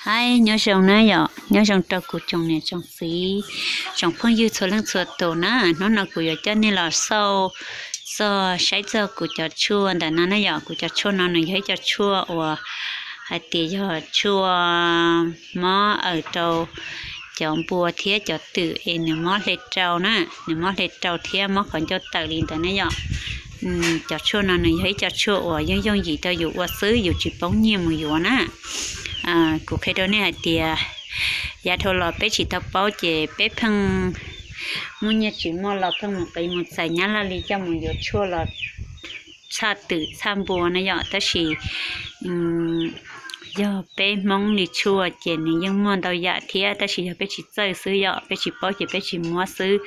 Hais nyob zoo na yom, nyob zoo rau kuv tsoom niam tsoom txiv, tsoom phooj ywg txhua leej txhua tus na. Hnub no kuv yuav coj nej los xauj txog, saib txog kuv cov tshuaj ntawm no na yom. Kuv cov tshuaj no nws yog ib co tshuaj uas hais tias yog tshuaj mob aws rau cov npua thiab cov twm es nws mob hle rau na, nws mob hle rau thiab mob qhov ncauj tawm li ntawd na yom. Cov tshuaj no nws yog ib co tshuaj uas yooj yooj yim rau yus ua xwb, yus tsis poob nyiaj mus yuav na. Kuv qhia rau nej hais tias yav dhau los peb tsis tau paub ces peb pheej muaj nyiaj tsis muaj los pheej mus qiv mus txais nyab laj li coj mus yuav tshuaj los txhaj twm txhaj npua na yom. Tab sis yog peb Hmoob li tshuaj ces nws yeej muaj ntau yam thiab, tab sis yog peb tsis txawj xwb yom, peb tsis paub ces peb tsis muab xwb.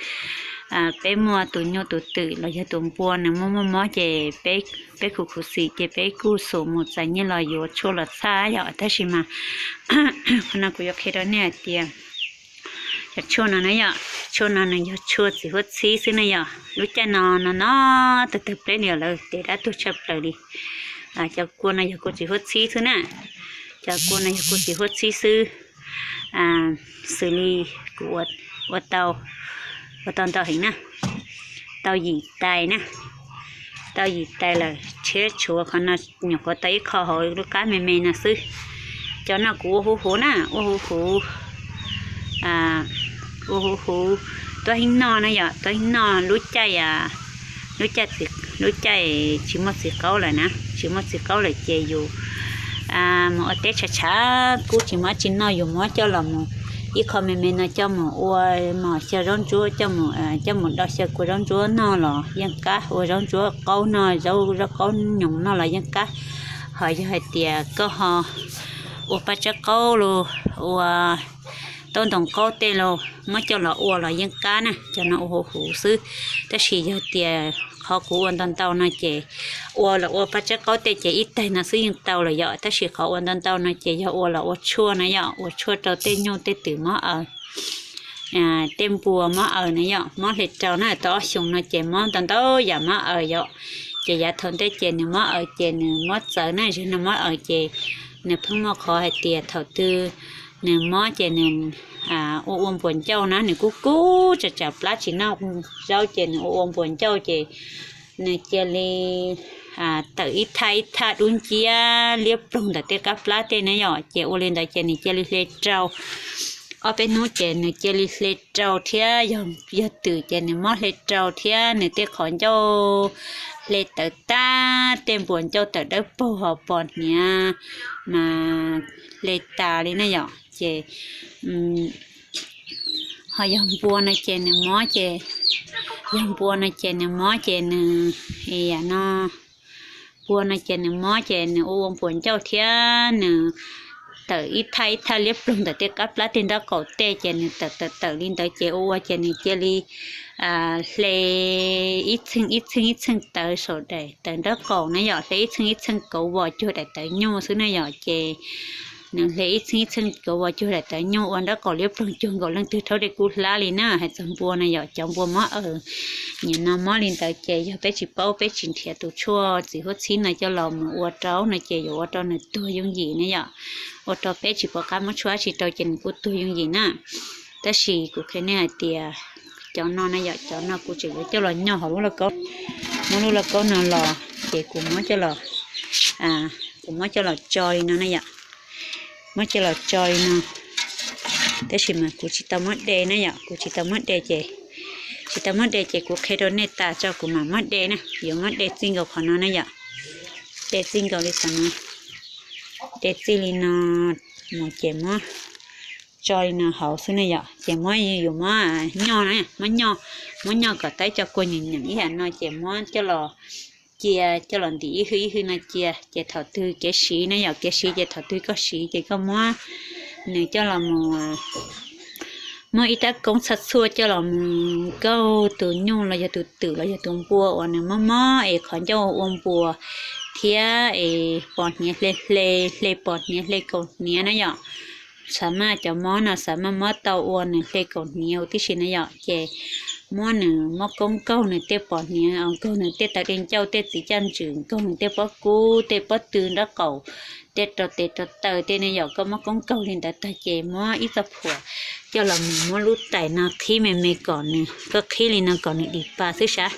Peb muaj tus nyuj tus twm los yog tus npua nws muaj muaj mob ces peb khuv khuv xim ces peb kuj xum mus txais nyiaj los yuav tshuaj los txhaj yom. Tab sis mas qhov no kuv yuav qhia rau nej hais tias cov tshuaj no na yom, tshuaj no nws yog tshuaj txiv huab txhib xwb na yom. Lub caij no no no tawg tawg pleb li lawm, tes dab tuag tshaj plaws li. Cov kua no yog kua txiv huab txhib xwb na, cov kua no yog kua txiv huab txhib xwb. Xws li kuv ua tau, ua tau ntau heev na, tau yim tais na, tau yim tais lawm, tshiab tshuav qhov no nyuam qhuav tau ib qho hauv lub qab me me no xwb. Cov no kuv ua huv huv na, ua huv huv, ua huv huv tuab heeb noj na yom, tuab heeb noj lub caij, lub caij, lub caij tsis muaj txiv qaub lawm na, tsis muaj txiv qaub lawm ces yus mus ua teb tshav tshav kub tsis muaj dab tsi noj, yus muab coj los mus ib qho me me no coj mus ua mos xyaw zaub ntsuab, coj mus do xyaw kua zaub ntsuab noj los yeej qab, ua zaub ntsuab qaub noj, zaub qaub nyoos noj los yeej qab. Ho yog hais tias koj ho ua paj tsawb qaub los ua taub ntoo qaub tej los muab coj los ua los yeej qab na, cov no ua huv huv xwb. Tab sis yog tias qhov kuv ua ntau ntau no ces ua los ua paj tsawb qaub tej ces ib tais no xwb yeej tau lawm yom. Tab sis qhov ua ntau ntau no ces yog ua los ua tshuaj na yom, ua tshuaj rau tej nyuj tej twm mob aws, tej npua mob aws na yom, mob hle rau na. Tau ob xyoos no ces mob ntau ntau yam mob aws yom. Ces yav thaum ntej ces nws mob aws ces nws mob txawv na, zaum no mob aws ces nws pheej muaj qhov hais tias thaum twg nws mob ces nws ua ua npuas ncauj na, nws kub kub tsam tsam plab tsis noj zaub ces nws ua ua npuas ncauj ces nws cia li tawm ib thaj ib thaj dub nciab liab ploog ntawm tej qab plab tej na yom. Ces ua li ntawd ces nws cia li hle rau, ob peb hnub ces nws cia li hle rau thiab, yog twm ces nws mob hle rau thiab, nws tej qhov ncauj hle tawv tag, tej npuas ncauj tawm dawb paug ho pos hniav mas hle tas li na yom. Ces ho yog npua no ces nws mob ces, yog npua no ces nws mob ces nws, no, npua no ces nws mob ces nws ua ua npuas ncauj thiab nws tawm ib thaj ib thaj liab ploog ntawm tej qab plab tej nraub qaum tej ces nws tawm tawm tawm li ntawd ces ua ua ces nws cia li hle ib txheej ib txheej ib txheej tawv saum daim tawv nraub qaum na yom, hle ib txheej ib txheej kauv vos cuag daim tawv nyuj xwb na yom. Ces nws hle ib txheej ib txheej kauv vos cuag daim tawv nyuj ua nraub qaum liab ploog cuag nkaus leej twg rhaub dej kub hlab li na. Hais txog npua no yom, cov npua mob aws nim no mob li ntawd ces yog peb tsis paub peb tsis nrhiav tus tshuaj txiv huab txhib no coj los mus ua rau no ces yuav ua rau nws tuag yooj yim na yom. Ua rau peb tsis pom qab muab tshuaj dab tsi rau ces nws kuj tuag yooj yim na. Tab sis kuv qhia nej hais tias cov no na yom, cov no kuv tseem yuav coj los nyo hauv lub lauj kaub, muab lub lauj kaub no los ces kuv muab coj los, kuv muab coj los tso li no na yom, muab coj los tso li no. Tab sis mas kuv tsis tau muab de na yom, kuv tsis tau muab de ces, tsis tau muab de ces kuv qhia rau nej tas tso kuv mam muab de na, yuav muab de txij nkaus qhov no na yom, de txij nkaus li qhov no, de txij li no mus ces muab tso li no hauv xwb na yom. Ces muab, yus muab nyoj, muab nyoj, muab nyoj kom tau ib co kua nyeem nyeem ib yam no ces muab coj los cia, coj los ntim ib hwj ib hwj no cia. Ces thaum twg kev siv na yom, kev siv ces thaum twg koj siv ces koj muab, nws coj los mus, muab ib rab koob txhaj txhuaj coj los mus nkaug tus nyuj los yog tus twm los yog tus npua uas nws mob mob es qhov ncauj ua npuas thiab es pos hniav hle hle, hle pos hniav hle kaus hniav na yom. Xav maj cov mob no xav maj mob tau ua nws hle kaus hniav huv tib si na yom. Ces muab nws, muab koob nkaug nws tej pos hniav, nkaug nws tej tawv dej ncauj, tej txiv caj ntswm, nkaug nws tej pob kub, tej pob tw nraub qaum, tej rau tes rau taw tej ne yom. Koj muab koob nkaug li ntawd tag ces muab ib txoj phuam coj los mus muab lub tais no qhib me me kom nws, koj qhib li no kom nws dim pa xwb sav.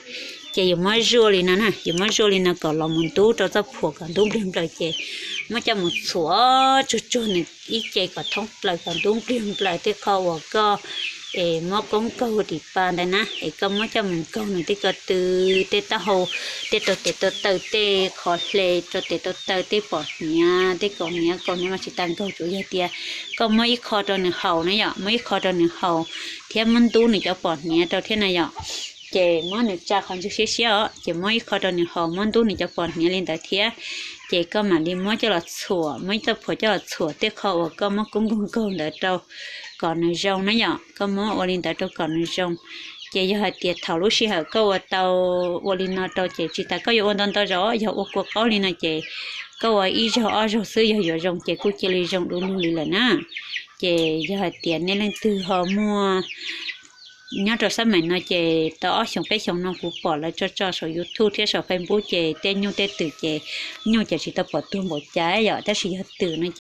Ces yuav muab zuaj li no na, yuav muab zuaj li no kom los mus ntub rau txoj phuam kom ntub npliag nplaws ces muab coj mus txhuam tsuag tsuag nws ib ce kom thoob plaws kom ntub npliag nplaws tej qho uas koj es muab koob nkaug dim pa ntawd na, es koj muab coj mus nkaug nws tej ko tw, tej taub hau, tej rau tes rau taw, tej qhov hle, rau tes rau taw, tej pos hniav, tej kaus hniav, kaus hniav mas tsis tas nkaug, tsuas yog tias koj muab ib qho rau nws haus na yom, muab ib qho rau nws haus thiab muab ntub nws cov pos hniav rau thiab na yom. Ces muab nws tsa qhov ntswg siab siab os, ces muab ib qho rau nws haus, muab ntub nws cov pos hniav li ntawd thiab. Ces koj mam li muab coj los txhuam, muab ib txoj phuam coj los txhuam tej qho uas koj muab koob nkaug nkaug ntawd rau kom nws zoo na yom, koj muab ua li ntawd rau kom nws zoo. Ces yog hais tias thaum lub sij hawm koj ua tau ua li no rau ces tsis tas koj yuav ua ntau ntau zaus, yog ua kua qaub li no ces koj ua ib zaug ob zaug xwb, yog yuav zoo ces kuj cia li zoo du lug li lawm na. Ces yog hais tias nej leej twg ho muaj nyob rau xab maim no ces tau ob xyoos peb xyoos no kuv pom lawv tso tso saum YouTube thiab saum Facebook ces tej nyuj tej twm ces nyuj ces tsis tau pom tuag npaum cas yom, tab sis yog twm no